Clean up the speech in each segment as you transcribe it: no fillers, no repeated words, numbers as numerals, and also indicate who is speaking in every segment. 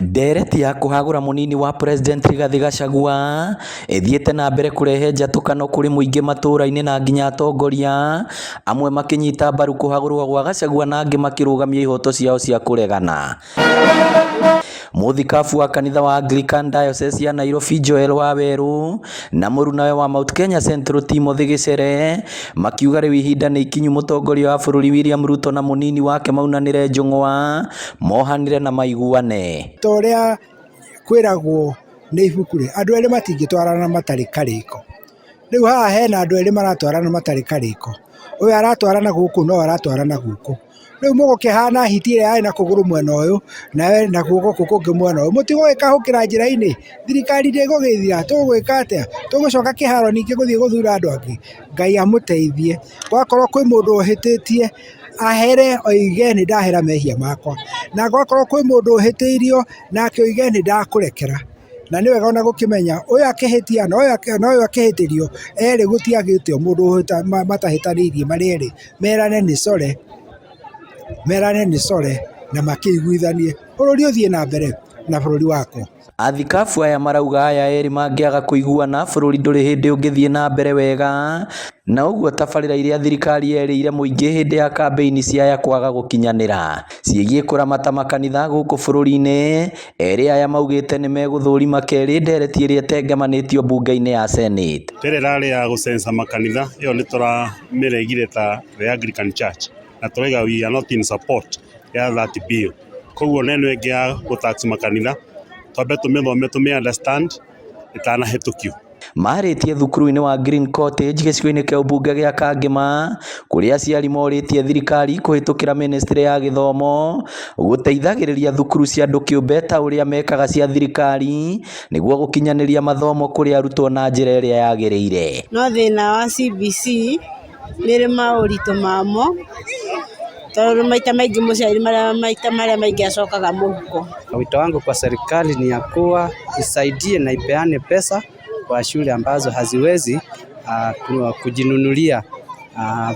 Speaker 1: Ndereti ya kũhagũra mũnini wa president Rigathĩ Gachagua ĩthiĩte na mbere kũrehe njatũkano kũrĩ mũingĩ matũra-inĩ na nginya atongoria amwe makĩnyita mbaru kũhagũrwo gwa Gachagua na angĩ makĩrũgamia ihoto ciao cia kũregana. Mũthikabu wa kanitha wa Anglican Diocese ya Nairobi Joel Waweru na mũrunawe wa Mount Kenya Central Timothy Gĩcere makiuga rĩu ihinda nĩ ikinyu mũtongoria wa bũrũri William Ruto na mũnini wake maunanĩre njũng'wa mohanĩre na maiguane.
Speaker 2: Ta ũrĩa kwĩragwo nĩ ibuku rĩ, andũ erĩ matingĩtwarana matarĩ karĩko. Rĩu haha hena andũ erĩ maratwarana matarĩ karĩko. Ũyũ aratwarana gũkũ na ũyũ aratwarana gũkũ. Rĩu mũgũkĩhana hiti ĩrĩa yarĩ na kũgũrũ mwena ũyũ nawe na guoko kũu kũngĩ mwena ũyũ. Mũtigũgĩkahũkĩra njĩra-inĩ, thirikari ndĩgũgĩthira, tũgũgĩka atĩa? Tũgũcoka kĩharo ningĩ gũthiĩ gũthura andũ angĩ? Ngai amũteithie. Gwakorwo kwĩ mũndũ ũhĩtĩtie, ahere oige nĩ ndahera mehia makwa. Na gwakorwo kwĩ mũndũ ũhĩtĩirio, nake oige nĩ ndakũrekera. Na nĩ wega ona gũkĩmenya ũyũ akĩhĩtia na ũyũ akĩhĩtĩrio, erĩ gũtiagĩte mũndũ matahĩtanĩirie marĩ erĩ, merane nĩ core, merane nĩ core na makĩiguithanie, bũrũri ũthiĩ na mbere na bũrũri wakwo.
Speaker 1: Athikabu aya marauga aya erĩ mangĩaga kũiguana bũrũri ndũrĩ hĩndĩ ũngĩthiĩ na mbere wega na ũguo tabarĩra iria thirikari yerĩire mũingĩ hĩndĩ ya kambĩini cia aya kwaga gũkinyanĩra ciĩgiĩ kũramata makanitha gũkũ bũrũri-inĩ. Erĩ aya maugĩte nĩ megũthũrima kerĩ ndereti ĩrĩa ĩtengemanĩtio mbunge-inĩ ya Senate.
Speaker 3: Ĩrĩa ĩrarĩ ya gũcenca makanitha ĩyo nĩ tũramĩregire ta the Anglican Church na tũraiga we are not in support ya that bill. Koguo na ĩno ĩngĩ ya gũ tax makanitha twambe tũmĩthome tũmĩ understand ĩtanahĩtũkio.
Speaker 1: Marĩtie thukuru-inĩ wa Green Cottage gĩcigo-inĩ kĩa ũmbunge gĩa Kangema kũrĩa aciari morĩtie thirikari kũhĩtũkĩra ministry ya gĩthomo gũteithagĩrĩria thukuru cia andũ kĩũmbe ta ũrĩa mekaga cia thirikari nĩguo gũkinyanĩria mathomo kũrĩ arutwo na njĩra ĩrĩa yagĩrĩire.
Speaker 4: No thĩna wa CBC nĩ ĩrĩ maũritũ mamo tondũ maita maingĩ mũciari maita marĩa maingĩ acokaga mũhuko.
Speaker 5: Wito wangu kwa serikali ni ya kuwa isaidie na ipeane pesa kwa shule ambazo haziwezi kujinunulia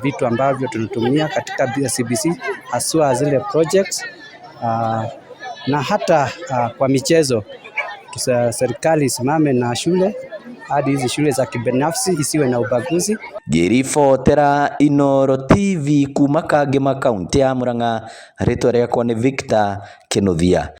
Speaker 5: vitu ambavyo tunatumia katika CBC haswa zile projects na hata kwa michezo serikali isimame na shule hadi hizi shule za kibinafsi isiwe na ubaguzi.
Speaker 1: Ngĩribotera Inooro TV kuma Kangema kaunti ya Murang'a, rĩtwa rĩakwa nĩ Victor Kinuthia.